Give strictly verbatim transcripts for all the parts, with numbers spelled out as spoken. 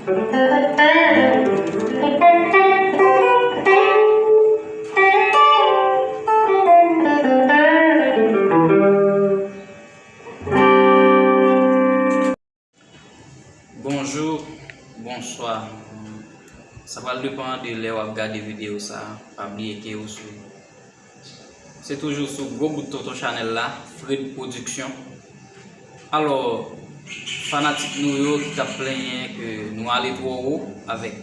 Bonjou, bonswa. Sa pral depann de lè w ap gade videyo sa a. Pa bliye ke ou sou, se toujou sou Gwo Bout Tonton Chanèl la, Fred Production. Alò, fanatik nou yo ki t ap plenyen ke nou ale twò wo avèk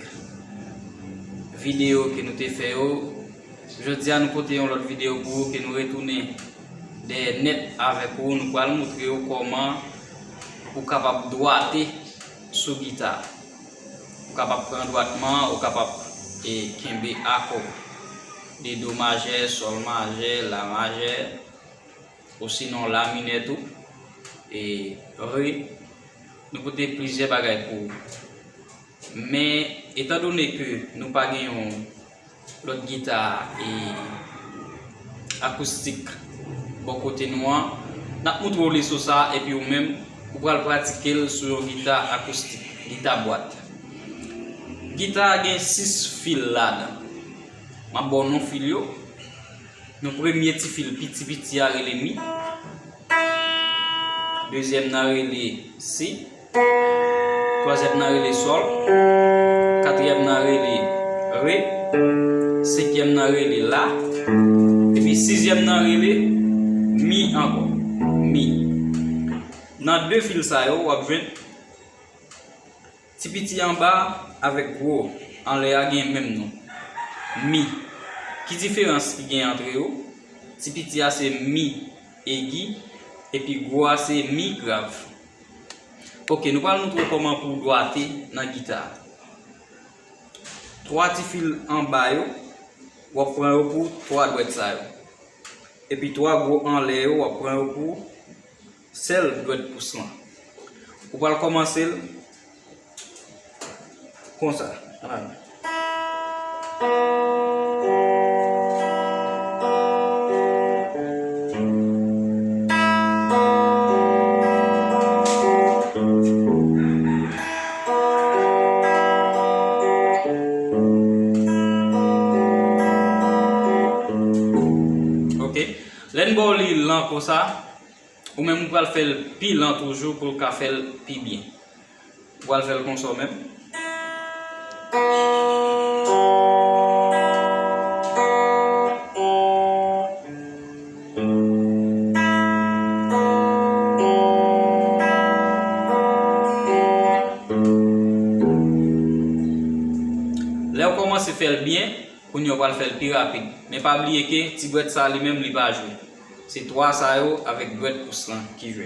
videyo ke nou te fè yo, jodi a nou pote yon lòt videyo pou ou, ke nou retounen dèyè nèt avèk ou. Nou pral moutre w kòman ou kapab dwate sou gita. Ou kapab pran dwatman, ou kapab, e, kenbe akò de do majè, sòl majè, la majè, osinon la minè tou, e, re. Nou pote plizyè bagay pou ou. Men, etandone ke nou pa gen yon lòt gita, e, akoustik bò kote nou an, n ap moutre w leson sa a, epi ou menm, ou pral pratike l sou yon gita akoustik, gita bwat. Gita a gen sis fil ladan. M ap ba w non fil yo. Nou premye ti fil piti piti a rele mi. Dezyèm nan rele si. Twazyèm nan rele sòl. Katriyèm nan rele re. Senkyèm nan rele la. Epi sizyèm nan rele mi ankò. Mi. Nan de fil sa yo, w ap jwenn ti piti anba avèk gwo anlè a gen menm non. Mi. Ki diferans ki gen antre yo? Ti piti a se mi egi, epi gwo a se mi grav. Oke, nou pral moutre w kòman pou w dwate nan gita a. Twa ti fil anba yo, w ap pran yo pou twa dwèt sa yo. Epi twa gwo anlè yo, w ap pran yo pou sèl dwèt pous lan. Ou pral kòmanse l konsa. Ann ale. Oke. Lè n ba w li lan konsa, ou menm ou pral fè l pi lan toujou pou l ka fè l pi byen. Ou pral fè l konsa w menm. Lè w kòmanse fè l byen, kounye a w pral fè l pi rapid. Men pa bliye ke ti dwèt sa li menm li pa jwe. Se twa sa yo avèk dwèt pous lan ki jwe.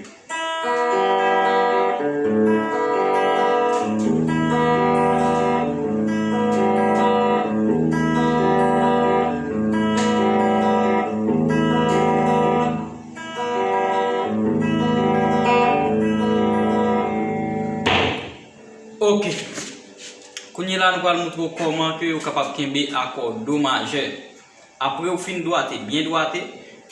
Oke. Kounye a la, nou pral moutre w kòman ke ou kapab kenbe akò do majè. Apre ou fin dwate, byen dwate,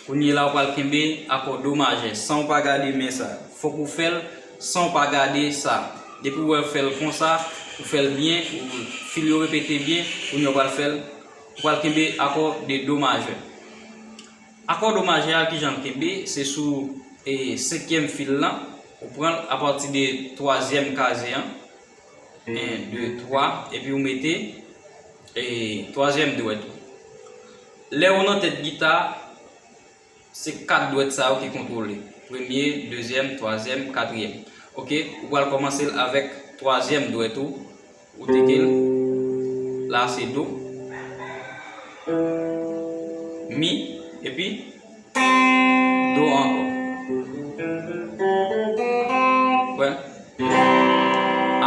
kounye a la ou pral kenbe akò do majè san w pa gade men sa. Fòk ou fè l san w pa gade sa. Depi w wè w fè l konsa, ou fè l byen, ou fil yo repete byen, kounye a ou pral fè l, ou pral kenbe akò de do majè. Akò do majè a, kijan l kenbe? Se sou, e, senkyèm fil lan, ou pran l apati de twazyèm kaze an. En, de, twa, epi ou mete, e, twazyèm dwèt ou. Lè ou nan tèt gita, se kat dwèt sa yo ki kontwole. Premye, dezyèm, twazyèm, katriyèm. Oke, ou pral kòmanse l avèk twazyèm dwèt ou. Ou teke l. La se do. Mi, epi do ankò. Wè.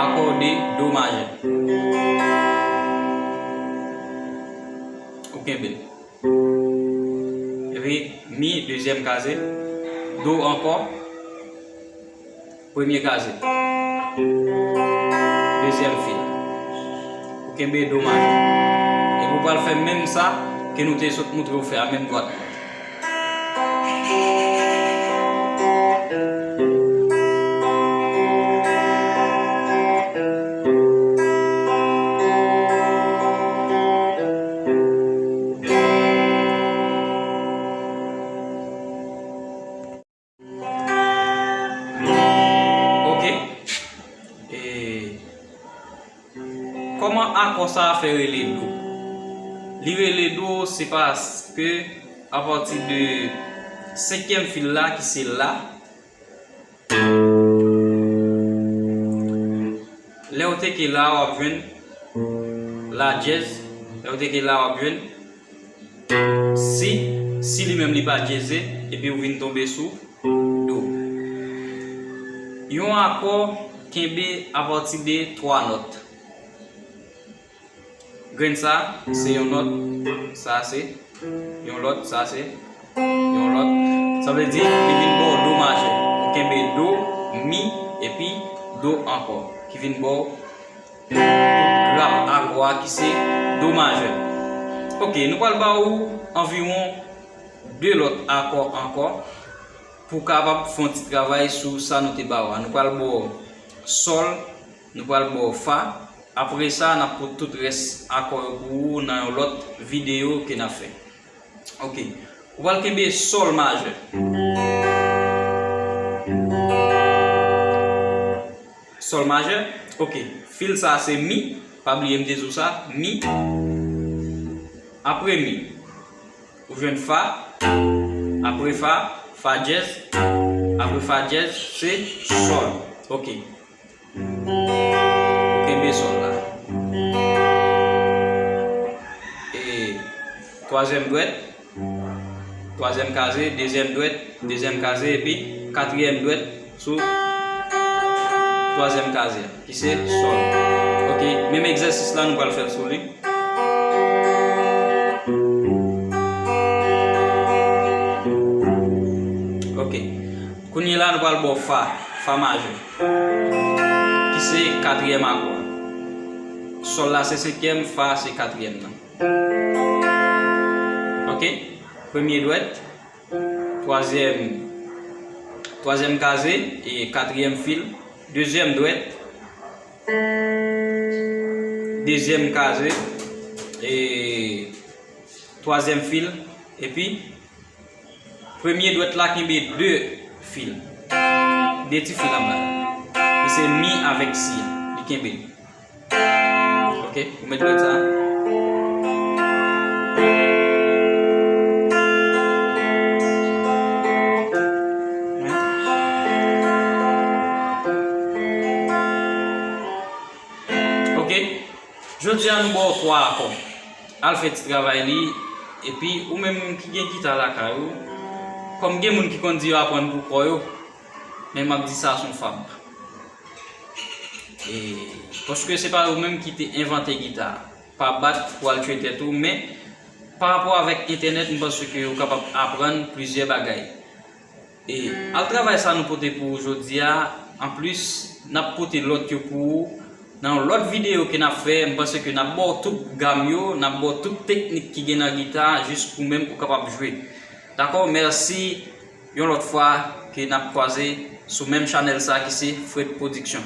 Akò de do majè. Ou kenbe l. Epi mi, dezyèm kaze. Do ankò. Premye kaze. Dezyèm fil. Ou kenbe do majè. Epi ou pral fè menm sa ke nou te sot moutre w fè a, menm dwat. Kòman akò sa a fè rele do? Li rele do, se paske apati de senkyèm fil la, ki se la, lè w teke la, w ap jwenn la dyèz. Lè w teke la, w ap jwenn si, si li menm li pa dyeze, epi w vin tonbe sou do. Yon akò kenbe apati de twa nòt. Grenn sa, se yon nòt, sa se yon lòt, sa se yon lòt. Sa vle di, li vin ba w do majè. Ou kenbe do, mi, epi do ankò, ki vin ba w tout grap akò a ki se do majè. Ok, nou pral ba ou anviwon de lòt akò ankò pou w kapab fè yon ti travay sou sa nou te ba ou a. Nou pral ba w sòl, nou pral ba w fa. Apre sa, n ap pot tout rès akò yo pou ou nan yon lòt videyo ke n ap fè. Ok. Ou pral kenbe sòl majè. Sòl majè. Ok. Fil sa se mi. Pa bliye m te di w sa. Mi. Apre mi, ou jwenn fa. Apre fa, fa dyèz. Apre fa dyèz, se sòl. Ok. Ou kenbe sòl la. E twazyèm dwèt, twazyèm kaze, dezyèm dwèt, dezyèm kaze, epi katriyèm dwèt sou twazyèm kaze a, ki se sòl. Ok, menm egzèsis la, nou pral fè l sou li. Ok. Kounye la, nou pral ba w fa, fa majè, ki se katriyèm akò a. Sòl la se senkyèm, fa se katriyèm nan. Ok? Premye dwèt, twazyèm, twazyèm kaze, e katriyèm fil. Dezyèm dwèt, dezyèm kaze, e twazyèm fil, epi premye dwèt la kenbe de fil. De ti fil anba. E se mi avèk si a. Li kenbe. Ok, ou met dwèt sa. Ok. Jodi a nou ba w twa akò. Al fè ti travay li, epi ou menm ki gen gita lakay ou, kòm gen moun ki konn di yo aprann pou kò yo, men m ap di sa se yon fab. E, paske se pa yo menm ki te envante gita a. Pa bat pou al tchwe tèt ou, men pa rapò avèk entènèt, m panse ke ou kapab aprann plizyè bagay. E al travay sa nou pote pou ou jodi a. Anplis, n ap pote lòt yo pou ou nan yon lòt videyo ke n ap fè. M panse ke n ap ba w tout gam yo, n ap ba w tout teknik ki gen nan gita, jis pou menm ou kapab jwe. Dakò, mèsi. Yon lòt fwa ke n ap kwaze sou menm chanèl sa ki se Fred Production.